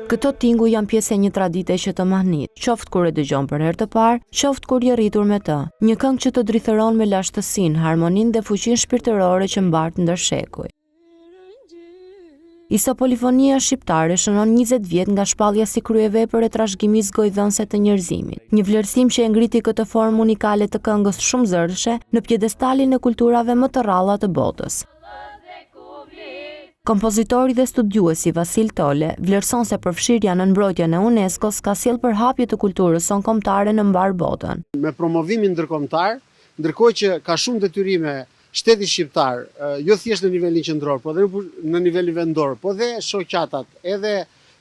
Këto tinguj janë pjesë e një tradite që të mahnit, qoftë kur e dëgjon për herë të parë, qoftë kur je rritur me të. Një këngë që të drithëron me lashtësinë, harmoninë dhe fuqinë shpirtërore që mbart ndër shekuj. Isopolifonia shqiptare shënon 20 vjet nga shpallja si kryevepër e trashëgimisë gojëdhënëse të njerëzimit. Një vlerësim që e ngriti këtë formë unikale të këngës shumëzërëshe në piedestalin e kulturave më të rralla të botës. Kompozitori dhe studiuesi Vasil Tole vlerëson se përfshirja në mbrojtjen e UNESCO-s ka sjellë përhapje të kulturës sonë kombëtare në mbarë botën. Me promovimin ndërkombëtar, ndërkohë që ka shumë detyrime Shteti shqiptar, jo thjesht në nivelin qendror, po dhe në nivelin vendor, po dhe shoqatat, edhe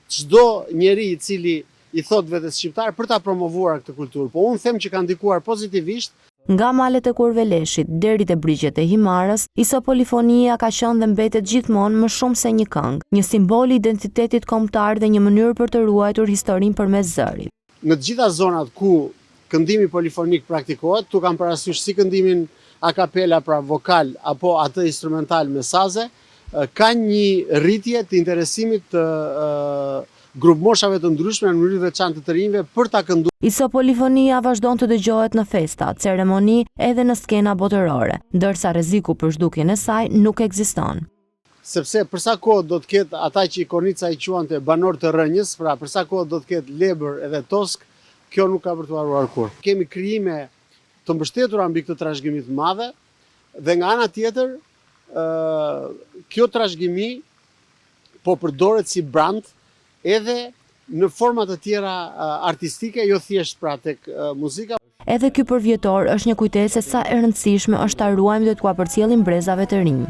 çdo njeri i cili i thotë vetes shqiptar për ta promovuar këtë kulturë. Po unë them që ka ndikuar pozitivisht. Nga malet e Kurveleshit deri te brigjet e Himarës, isopolifonia ka qenë dhe mbetet gjithmonë më shumë se një këngë, një simbol i identitetit kombëtar dhe një mënyrë për të ruajtur historinë përmes zërit. Në të gjitha zonat ku këndimi polifonik praktikohet, këtu kam parasysh si këndimin a cappella, pra vokal, apo atë instrumental me saze, ka një rritje të interesimit të grupmoshave të ndryshme, në mënyrë të veçantë të të rinjve, për ta kënduar. Isopolifonia vazhdon të dëgjohet në festa, ceremoni, edhe në skena botërore, ndërsa rreziku për zhdukjen e saj nuk ekziston. Sepse për sa kohë do të ketë ata që Konica i quante banorë të rrënjës, pra për sa kohë do të ketë lebër edhe toskë, kjo nuk ka për t'u harruar kurrë. Kemi krijime të mbështetura mbi këtë trashëgimi të madhe dhe nga ana tjetër kjo trashëgimi po përdoret si brand edhe në forma të tjera artistike, jo thjesht pra tek muzika. Edhe ky përvjetor është një kujtesë se sa e rëndësishme është ta ruajmë dhe t'ua përcjellim brezave të rinj.